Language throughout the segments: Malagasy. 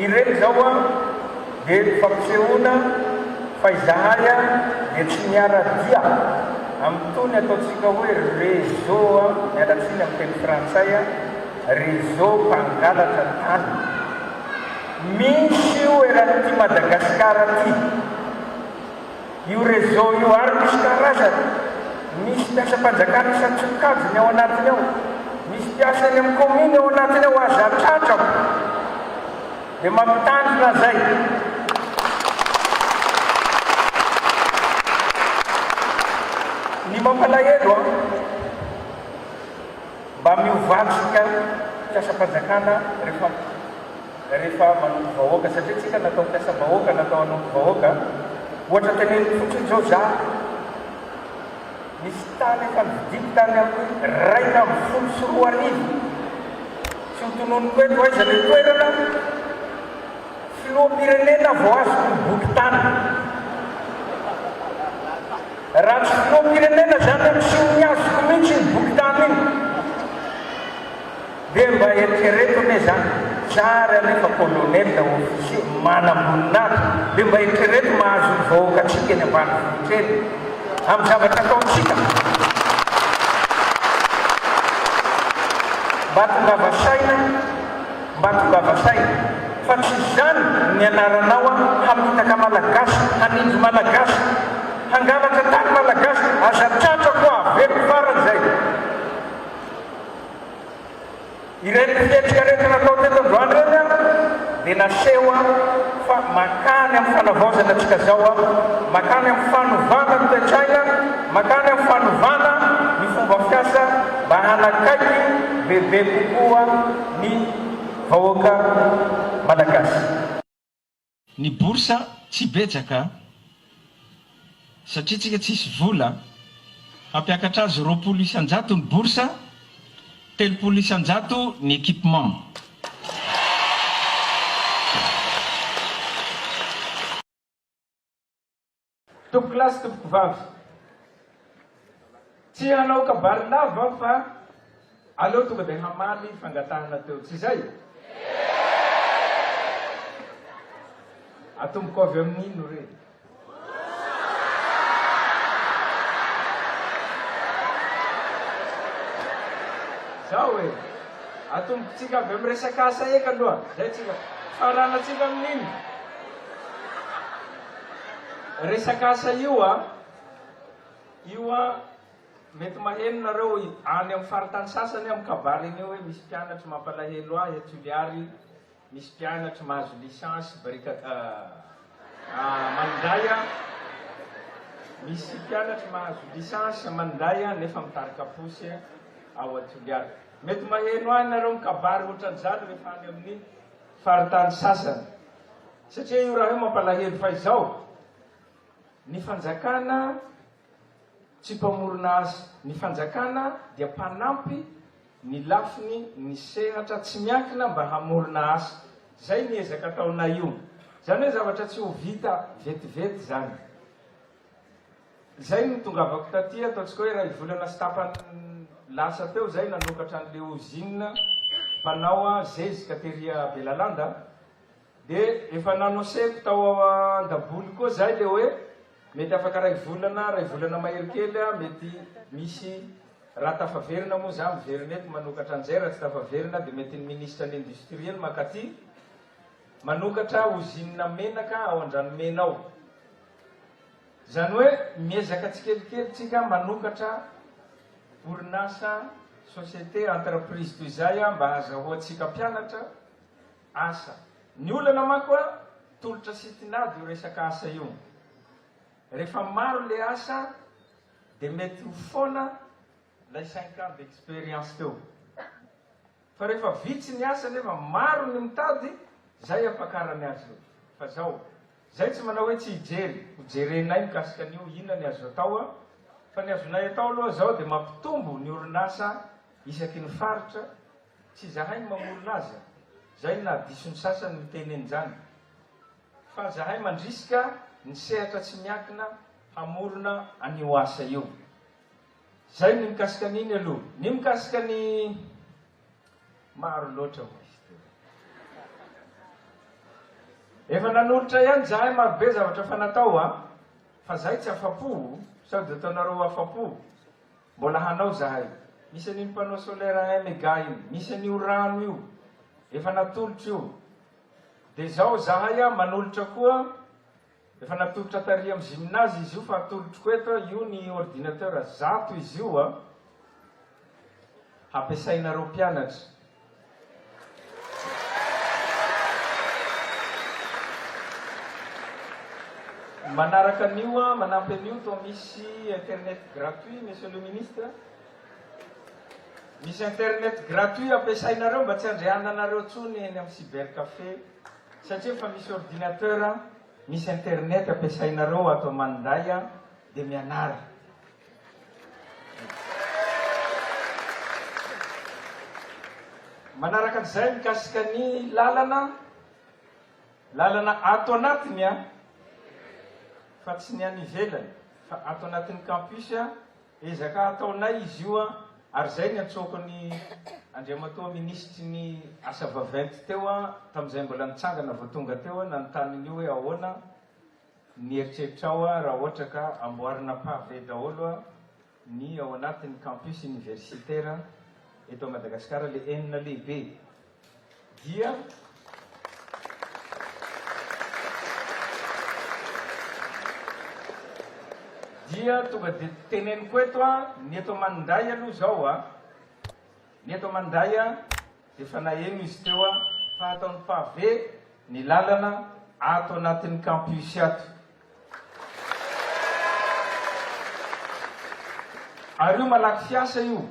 Ireny izao dia fampisehoana fa izahay dia tsy miara-dia amin'itony ataontsika hoe réseau, miala tsiny amin'ny teny frantsay, réseau mpangalatra tany. Misy io eran'ity Madagasikara ity. Io réseau io ary misy karazany, misy mpiasam-panjakana isan-tsokajiny ao anatiny ao, misy mpiasa eny amin'ny commune ao anatiny ao, aza tratrako dia mampitandrina zay. Ny mampalahelo an, mba miovantsika mpiasam-panjakana rehefa. Rehefa manompo vahoaka, satria tsika natao mpiasam-bahoaka, natao hanompo vahoaka, ohatra teneniko fotsiny zao za nisy tany efa novidiako tany amin'ny 2011, tsy ho tononiko eto aiza le toerana, filoham-pirenena vao azoko ny boky tany, raha tsy filoham-pirenena zany aho tsy ho niazoko mihitsy iny boky tany iny. Dia mba eritrereto anie zany, za ary anefa colonel, officier, manamboninahitra, dia mba eritrereto mahazo ny vahoakantsika eny ambanivohitra eny, amin'ny zavatra ataontsika. Mba tongava saina, mba tongava saina, fa tsy izany ny anaranao an, hamitaka malagasy, hanindry malagasy, hangalatra tany malagasy, aza tratra koa averiko farany izay. Ireny fihetsika rehetra natao teto androany ireny dia naseho fa mankany amin'ny fanavaozana antsika izao, mankany amin'ny fanovana ny toe-tsaina, mankany amin'ny fanovana ny fomba fiasa mba hanakaiky bebe kokoa ny vahoaka malagasy. Ny bourse tsy betsaka satria tsika tsisy vola, hampiakatra azy 20 isan-jato ny bourse, 30 isan-jato ny équipement. Tompokolahy sy tompokovavy, tsy hanao kabary lava aho fa aleo tonga dia hamaly fangatahana teo, tsy izay? Atomboko avy amin'ino re? Zao e! Atombokontsika avy amin'ny resaka asa eka aloha, zay tsika faranantsika amin'ino? Resaka asa io a, io a, mety maheno nareo any amin'ny faritany sasany aho mikabary an'io hoe misy mpianatry mampalahelo ahy a Toliary, misy mpianatry mahazo licence barika Maninday a, misy mpianatry mahazo licence Maninday a nefa mitarika posy ao a Toliary. Mety maheno ahy nareo mikabary ohatran'izany rehefa any amin'ny faritany sasany. Satria io raha io mampalahelo fa izao, ny fanjakana tsy mpamorona asa, ny fanjakana dia mpanampy ny lafiny ny sehatra tsy miankina mba hamorona asa. Zay ny ezaka ataonay io. Zany hoe zavatra tsy ho vita vetivety zany. Zay no nitongavako taty, ataontsika hoe iray volana sy tapany lasa teo zay nanokatra an'le usine mpanao zezika tery Belalanda. Dia efa nanoseko tao an-daboly koa zay le hoe mety afaka ray volana, ray volana mahery kely a, mety misy raha tafaverina moa za miverina eto manokatra an'izay, raha tsy tafaverina dia mety ny ministra ny industrie no mankaty manokatra ozinina menaka ao Andranomena ao. Izany hoe miezaka tsikelikely tsika manokatra orinasa, société, entreprise toy izay mba hazahoantsika mpianatra Asa. Ny olana manko a, tolotra sy tinady io resaka asa io. Rehefa maro le asa de mety ho foana lay cinq ans d'experience teo. Fa rehefa vitsy ny asa nefa maro ny mitady, zay ampakarany azy io. Fa zao, zay tsy manao hoe tsy hijery, ho jerenay mikasika an'io inona ny azo atao a, fa ny azonay atao aloha zao de mampitombo ny orinasa isaky ny faritra, Tsy izahay no mamorona azy a! Zay no nahadiso ny sasany miteny an'izany. Fa zahay mandrisika ny sehatra tsy miankina hamorona an'io asa io. Zay ny mikasika an'iny aloha. Ny mikasika ny. Maro loatra moa izy teo. Efa nanolotra ihany zahay marobe zavatra efa natao a! Fa zahay tsy afapo, sao dia ataonareo afapo. Mbola hanao zahay. Misy an'iny panneau solaire un mega iny, misy an'io rano io, efa natolotra io. Dia zao zahay a manolotra koa, efa natolotra tary amin'ny gymnase izy io fa atolotroko eto io ny ordinateur 100 izy io a. Hampiasainareo mpianatra. Manaraka an'io, manampy an'io toa misy internet gratuit monsieur le ministre. Misy internet gratuit ampiasainareo mba tsy andrehananareo intsony eny amin'ny cyber café satria efa misy ordinateur misy internet ampiasainareo ato Maninday dia mianara. Manaraka an'izay mikasika ny lalana, lalana ato anatiny an, fa tsy ny any ivelany, fa ato anatin'ny campus an, ezaka ataonay izy io an, ary izay ny antsoako ny Andriamatoa Minisitry ny asa vaventy teo an, tamin'izay mbola nitsangana vao tonga teo an, nanontany an'io hoe ahoana ny eritreritrao raha ohatra ka amboarina pavé daholo ny ao anatin'ny campus universitaire eto Madagasikara le enina lehibe dia dia tonga dia teneniko eto ny eto Maninday aloha zao a ny eto Maninday a Efa naheno izy teo fa ataony pavé ny lalana ato anatin'ny campus ato. Ary io malaky fiasa io.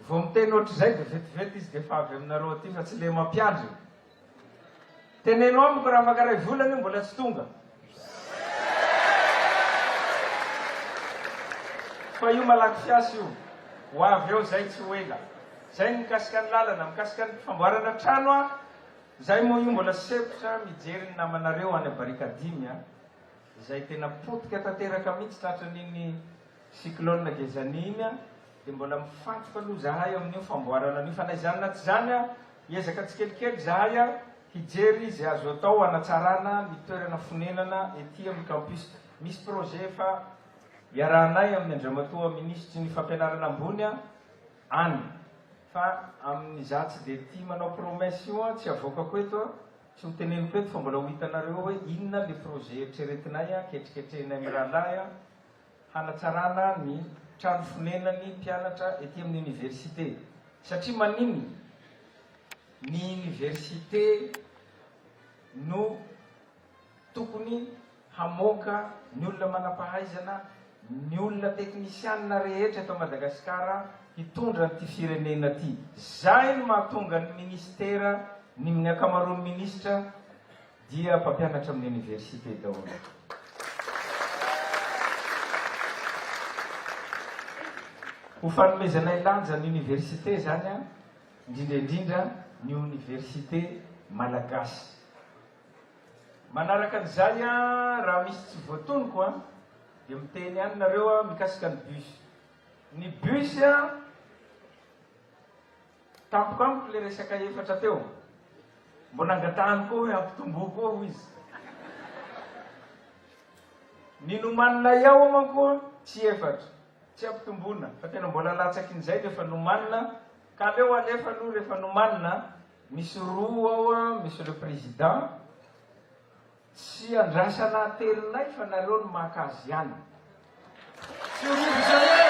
Vao miteny ohatr'izay dia vetivety izy dia efa avy aminareo aty fa tsy le mampiandry. Teneno amiko raha afaka iray volana io mbola tsy tonga. Fa io malaky fiasa io. Ho avy eo zay tsy ho ela. Zay ny mikasika ny lalana, mikasika ny famboarana trano a, zay moa io mbola sempotra mijery ny namanareo any Barikadimy a, izay tena potika tanteraka mihitsy tratran'iny cyclone Gezani iny a, dia mbola mifantoka aloha zahay amin'io famboarana an'io fa na izany na tsy izany a, hiezaka tsikelikely zahay a, hijery izay azo atao hanatsarana ny toerana fonenana ety amin'ny campus. Misy projet efa iarahanay amin'ny Andriamatoa Minisitry ny Fampianarana Ambony a, any fa amin'ny za tsy dia tia manao promesse io a, tsy avoakako eto a, tsy ho teneniko eto fa mbola ho hitanareo eo hoe inona le projet eritreretinay a, ketriketrehinay mirahalahy a, hanatsarana ny trano fonenan'ny mpianatra ety amin'ny université. Satria maninona? Ny université no tokony hamoaka ny olona manam-pahaizana, ny olona teknisianina rehetra eto Madagasikara hitondra an'ity firenena ity. Zay no mahatonga ny ministera, ny ny ankamaroan'ny minisitra dia mpampianatra amin'ny université daholo. Ho fanomezanay lanja ny université zany an, indrindra indrindra ny université malagasy. Manaraka an'izay an, raha misy tsy voatonoko an, dia miteny ihany nareo an mikasika ny bus. Ny bus an, Tampoka amiko le resaka efatra teo. Mbo nangatahany koa hoe ampitomboa koa hoy izy. Ny nomaninay ao manko tsy efatra, tsy ampitomboina fa tena mbola latsakin'izay ny efa nomanina ka aleo alefa aloha rehefa nomanina, misy roa ao monsieur le président, Tsy andrasana aterinay fa nareo no maka azy ihany. Tsy ho rovitra e!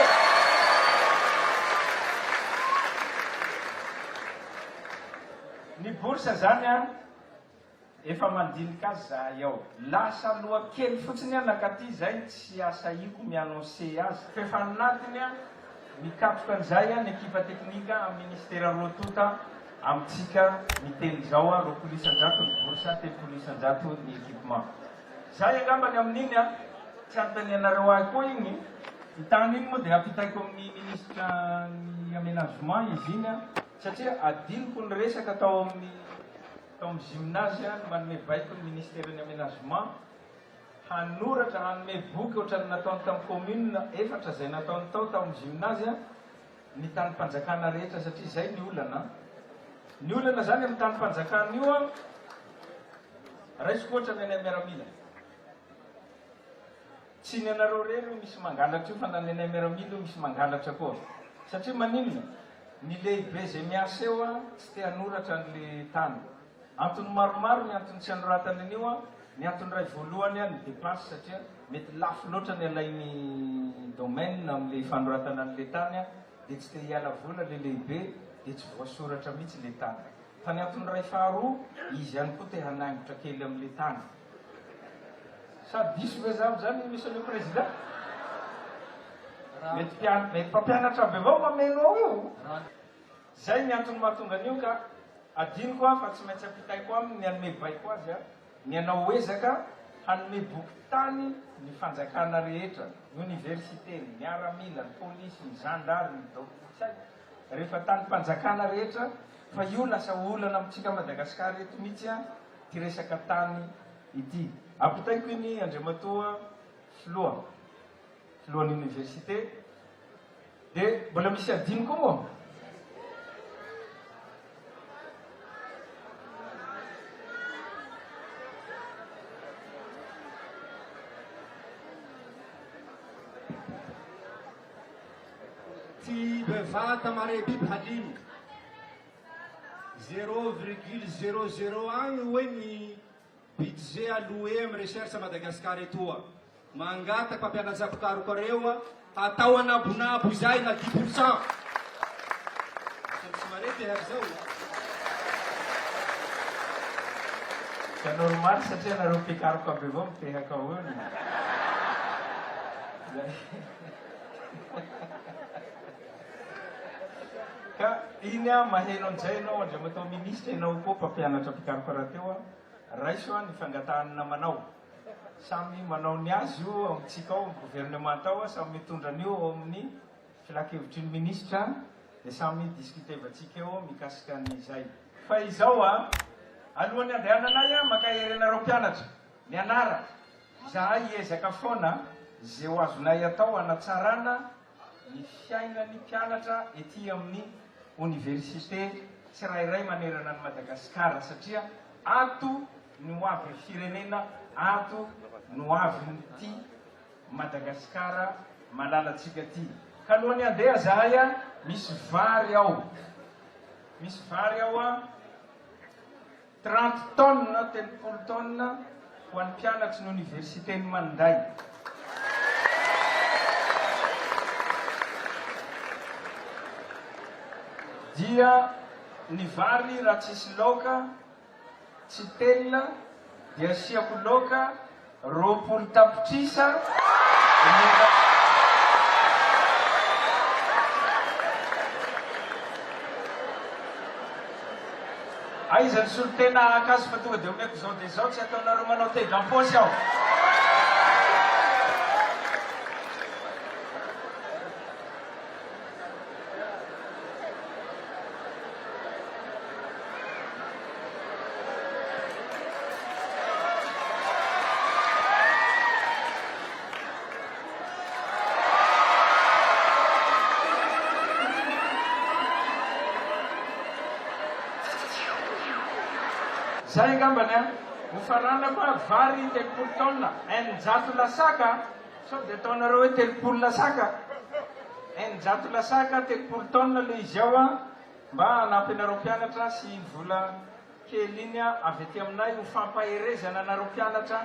Ny bourse zany an, efa mandinika azy zahay ao. Lasa aloha kely fotsiny an nankaty zay tsy asahiko mi-annoncer azy. F'efa anatiny an, mikatroka an'izay an ny ekipa teknika amin'ny ministera roa tonta. Amintsika miteny izao a, 20% ny bourse, 30% ny équipement. Zay angamba ny amin'iny a, tsy anontanianareo ahy koa iny, ny tany iny moa dia ampitaiko amin'ny ministra ny aménagement izy iny a, satria adinoko ny resaka tao amin'ny tao amin'ny gymnase ny manome baiko ny ministeran'ny aménagement hanoratra hanome boky ohatran'ny nataony tamin'ny commune efatra izay nataony tao tamin'ny gymnase ny tanim-panjakana rehetra satria izay ny olana. Ny olana izany amin'ny tanim-panjakana io an, Raisiko ohatra ny anay miaramila. Tsy ny anareo irery io misy mangalatra io fa na ny anay miaramila io misy mangalatra koa. Satria maninona? Ny lehibe izay miasa eo tsy te hanoratra an'le tany. Antony maromaro ny antony tsy anoratany an'io an, ny antony iray voalohany an, ny dépense satria mety lafo loatra ny alain'ny domaine amin'le fanoratana an'le tany an, dia tsy te hiala vola le lehibe dia tsy voasoratra mihitsy le tany. Fa ny antony iray faharoa, izy ihany koa te hanaingotra kely amin'le tany. Sa diso ve za amin'izany Monsieur le Président? Mety mpian- mety mpampianatra avy avao mameno ao io. Zay ny antony mahatonga an'io ka adinoko aho fa tsy maintsy ampitaiko aminy ny hanome baiko azy aho ny hanao ezaka hanome boky tany ny fanjakana rehetra, ny oniversite, ny miaramila, ny polisy, ny zandary, ny do, tsy haiko, rehefa tanim-panjakana rehetra fa io lasa olana amintsika Madagascar eto mihitsy an, ity resaka tany ity. Ampitaiko iny Andriamatoa Filoha, Filohan'ny Oniversite. Dia mbola misy adino koa moa? Tsy bevata mare biby halimo. Zéro virgule zéro zéro agny hoe ny budget alloué am recherche à Madagascar etoa. Mangataka mpampianatsa mpikaroka reo hatao anabonabo izay na dix pour cent. Asa tsy mare ty ary zao. Ka normal satria nareo mpikaroka be avao mitehaka ao eo ny. Ka iny aho maheno an'izay ianao Andriamatoa Minisitra, ianao koa mpampianatra mpikaroka rahateo an, raiso an ny fangatahan'ny namanao. Samy manao ny azy io ao amintsika ao amin'ny gouvernemanta ao, samy mitondra an'io ao amin'ny filankevitry ny minisitra dia samy discutevantsika eo mikasika an'izay. Fa izao an, alohan'ny handehananay an, mankahery anareo mpianatra, mianara, izahay hiezaka foana izay ho azonay atao hanatsarana ny fiainan'ny mpianatra ety amin'ny oniversite tsirairay manerana an'i Madagasikara satria ato ny ho avin'ny firenena, ato no ho avin'ity Madagasikara malalantsika ity. Ka alohan'ny handeha zahay misy vary ao, misy vary ao. 30 tonnes, 30 tonnes, ho an'ny mpianatry ny oniversiten'i Maninday. Dia ny vary raha tsisy laoka, tsy telina, dia asiako laoka 20 tapitrisa omena. Aiza ny solontena haka azy fa tonga dia omeko izao dia izao tsy ataonareo manao tegam-paosy aho. Zay angambany an! Hofaranako a, vary 30 taonina, 600 lasaka a! Sao dia ataonareo hoe 30 lasaka? 600 lasaka, 30 taonina le izy ao a! Mba hanampy anareo mpianatra sy iny vola kely iny avy aty aminay ho fampaherezana anareo mpianatra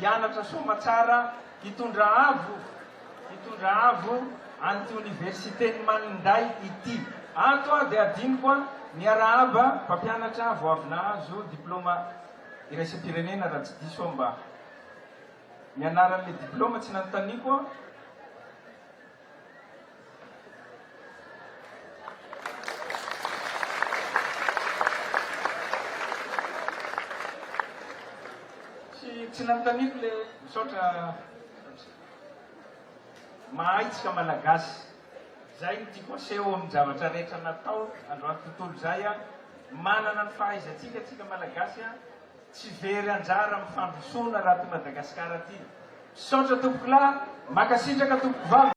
hianatra soamatsara hitondra avo hitondra avo an'ity oniversiten'i Maninday ity. Ato aho dia adinoko a, miarahaba mpampianatra vao avy nahazo diploma iraisam-pirenena raha tsy diso aho mba ny anaran'ilay diploma tsy nanontaniako a. Tsy tsy nanontaniako le misaotra mahay tsika malagasy zay no tiako aseho amin'ny zavatra rehetra natao androany tontolo zay a manana ny fahaizantsika tsika malagasy a tsy very anjara amin'ny fandrosoana raha ty Madagasikara ty Misaotra tompokolahy, mankasitraka tompokovavy.